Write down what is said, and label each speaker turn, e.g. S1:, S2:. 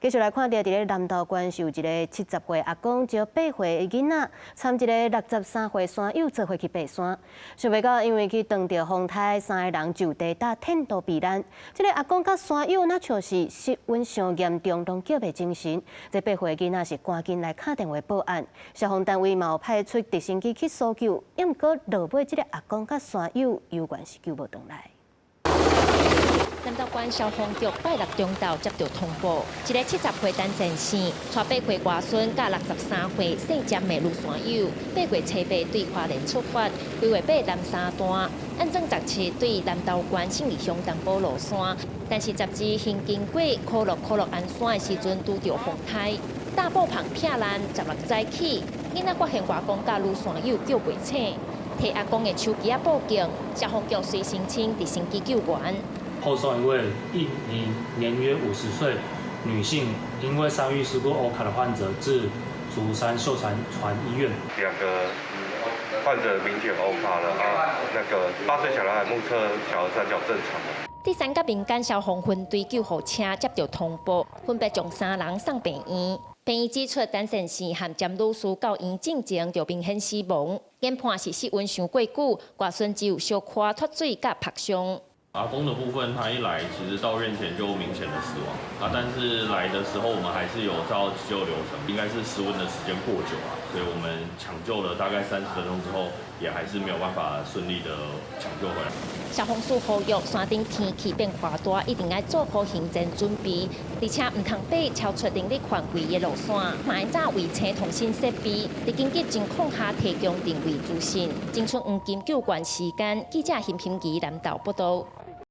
S1: 繼續來看著佇咧南投縣是有一个70歲阿公，招8歲的囡仔，參一个63歲山友做伙去爬山。想袂到因為去撞著風颱，三个人就地搭天道避難。這个阿公佮山友若像是失溫傷嚴重，攏叫袂精神。這8歲的囡仔是趕緊來敲電話報案，消防單位嘛有派出直升機去搜救，毋過落尾這个阿公佮山友猶原是救無轉來。
S2: 南投縣消防局拜六中晝接著通報，一个70歲陳先生，帶8歲外孫佮63歲姓詹的女山友，8月初八對花蓮出發，規劃爬南三段，按怎17對南投縣信義鄉東埔落山，但是12行經過可樂可樂安山的時陣，拄著風颱，大布棚拆爛，16早起，囡仔發現外公佮女山友叫袂醒，提阿公的手機仔報警，消防局隨申請直升機救援。
S3: 後送一位一名年約50歲女性，因為傷愈事故歐卡的患者至竹山秀傳醫院。
S4: 兩個患者明顯歐卡了啊，那個8歲小男孩目測小兒三角正常。
S2: 第三甲民間消防分隊救護車接著通報，分別將三人送病院。病院指出，陳先生和詹女士到院進前就明顯死亡，研判是失溫傷過久，外孫只有小可脫水佮曝傷。
S5: 阿公的部分，他一來其實到院前就明顯的死亡啊，但是來的時候我們還是有照急救流程，應該是失溫的時間過久啊，所以我們搶救了大概30分鐘之後，也還是沒有辦法順利的搶救回來。
S2: 消防署呼籲，山頂天氣變化大，一定愛做好行前準備，而且毋通爬超出能力範圍的路線，嘛愛早備齊通訊設備，佇緊急情況下提供定位資訊。青春黃金救援時間，記者邢平儀南投報道。